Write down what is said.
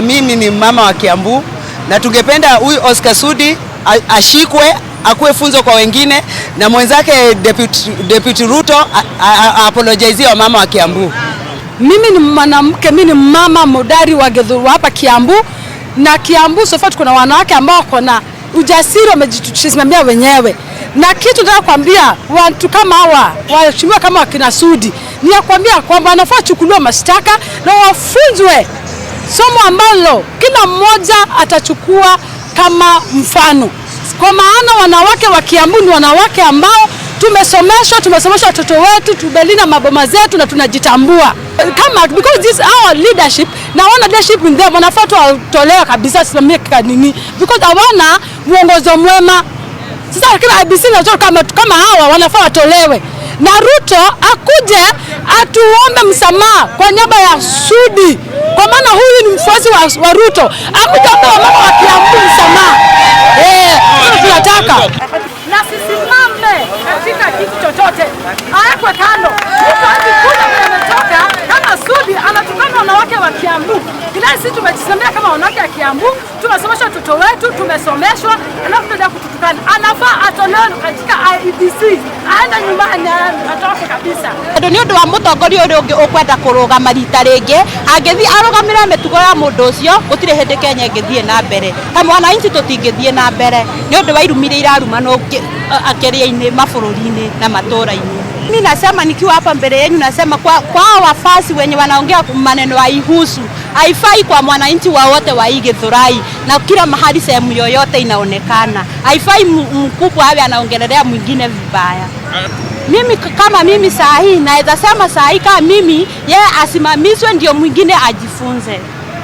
Na mimi ni mama wa Kiambu na tungependa huyu Oscar Sudi ashikwe, akuwe funzo kwa wengine, na mwenzake Deputy Ruto apologize wa mama wa Kiambu. Mimi ni mwanamke, mimi ni mama modari wa Githurai hapa Kiambu, na Kiambu so far tuko na wanawake ambao wako na ujasiri, wamejisimamia wenyewe. Na kitu nataka kuambia watu kama hawa waheshimiwa kama wakina Sudi ni ya kuambia kwamba wanafaa chukuliwa mashtaka na wafunzwe somo ambalo kila mmoja atachukua kama mfano, kwa maana wanawake wa Kiambu ni wanawake ambao tumesomeshwa, tumesomesha watoto wetu, tumelinda maboma zetu na tunajitambua kama, because this our leadership na wana leadership in them, wanafaa tu watolewe kabisa, simamie nini, because hawana mwongozo mwema. Sasa kila IEBC na kama hawa wanafaa watolewe, na Ruto akuje atuombe msamaha kwa niaba ya Sudi, kwa maana huyu ni mfuasi wa Ruto, akuje ombe wamama wa Kiambu msamaha. Eh, tunataka na sisimame katika kitu chochote, awekwe kando. Mtu akikuja kwenye ametoka kama Sudi anatukana wanawake wa Kiambu, ila sisi tumejisimamia kama wanawake wa Kiambu, tumesomesha watoto wetu, tumesomeshwa, alafu tunaenda kututukana. Anafaa atolewe katika IEBC, aende nyumbani, atoke kabisa. Tondu nĩ ũndũ wa mũtongoria ũrĩa ũngĩ ũkwenda kũrũgama rita rĩngĩ, angĩthiĩ arũgamĩrĩre mĩtugo ya mũndũ ũcio, gũtirĩ hĩndĩ Kenya ĩngĩthiĩ na mbere. Ta mwananchi tũtingĩthiĩ na mbere nĩ ũndũ wa irumi iria irarumanwo kĩrĩa-inĩ, mabũrũri-inĩ na matũra-inĩ. Mimi nasema nikiwa hapa mbele yenu, nasema kwa wafasi wenye wanaongea maneno haihusu, haifai kwa mwananchi wowote wa hii Githurai na kila mahali, sehemu yoyote inaonekana, haifai mkubwa awe anaongelelea mwingine vibaya. Mimi kama mimi saa hii naweza sema, saa hii kama mimi, yeye asimamishwe ndio mwingine ajifunze.